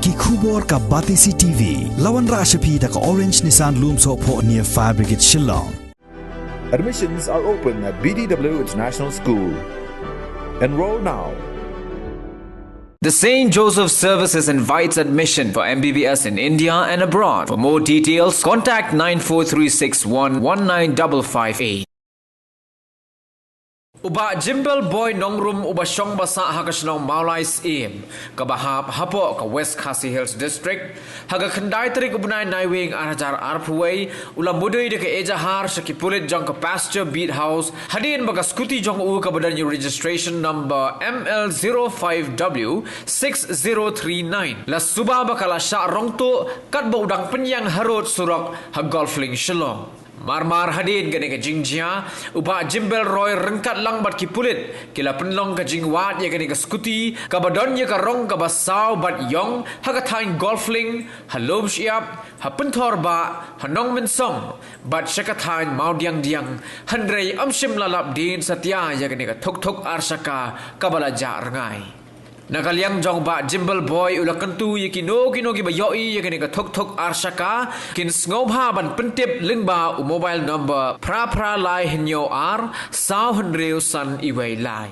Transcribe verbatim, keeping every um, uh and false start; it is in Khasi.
Ki khubor ka Batesi T V. La wanrah sha phi da ka Orange Nissan Lumsohphoh near Fire Brigade Shillong. Admissions are open at B D W International School. Enroll now. The Saint Joseph Services invites admission for M B B S in India and abroad. For more details, contact nine four three six one one nine double five eight. U Bah Jimbel Boy Nongrum uba shong ba sah ha ka shnong Mawlai Syiem, kaba hap hapoh ka West Khasi Hills District, ha ka khyndai tarik u bnai Naiwieng ar hajar arphew wei, u la mudui da ka ejahar sha ki pulit jong ka Pasture Beat House, hadien ba ka skuti jong u kaba don ïa u registration number M L zero five W six zero three nine la suba ba ka la shah rong tuh katba u dang pynïeng harud surok ha Golf Link Shillong. Marmar hadien kane ka jingjia, u Bah Jimbel Roy ryngkat lang bad ki pulit ki la pynlong ka jingwad ïa kane ka skuti kaba don ïa ka rong kaba saw bad ïong ha ka thaiñ Golf Link, ha Lumshyiap, ha Pynthor Bah, ha Nongmynsong bad sha ka thaiñ Mawdiangdiang, hynrei ym shym la lap dien satia ïa kane ka thukthuk arshaka kaba la jah rngai. Na ka liang jong Bah Jimbel Boy u la kyntu ïa kino kino kiba ïohi ïa kane ka thukthuk arshaka kin sngewbha ban pyntip lyngba u mobile number phra phra lai hynñiew ar saw hynriew san iwei lai.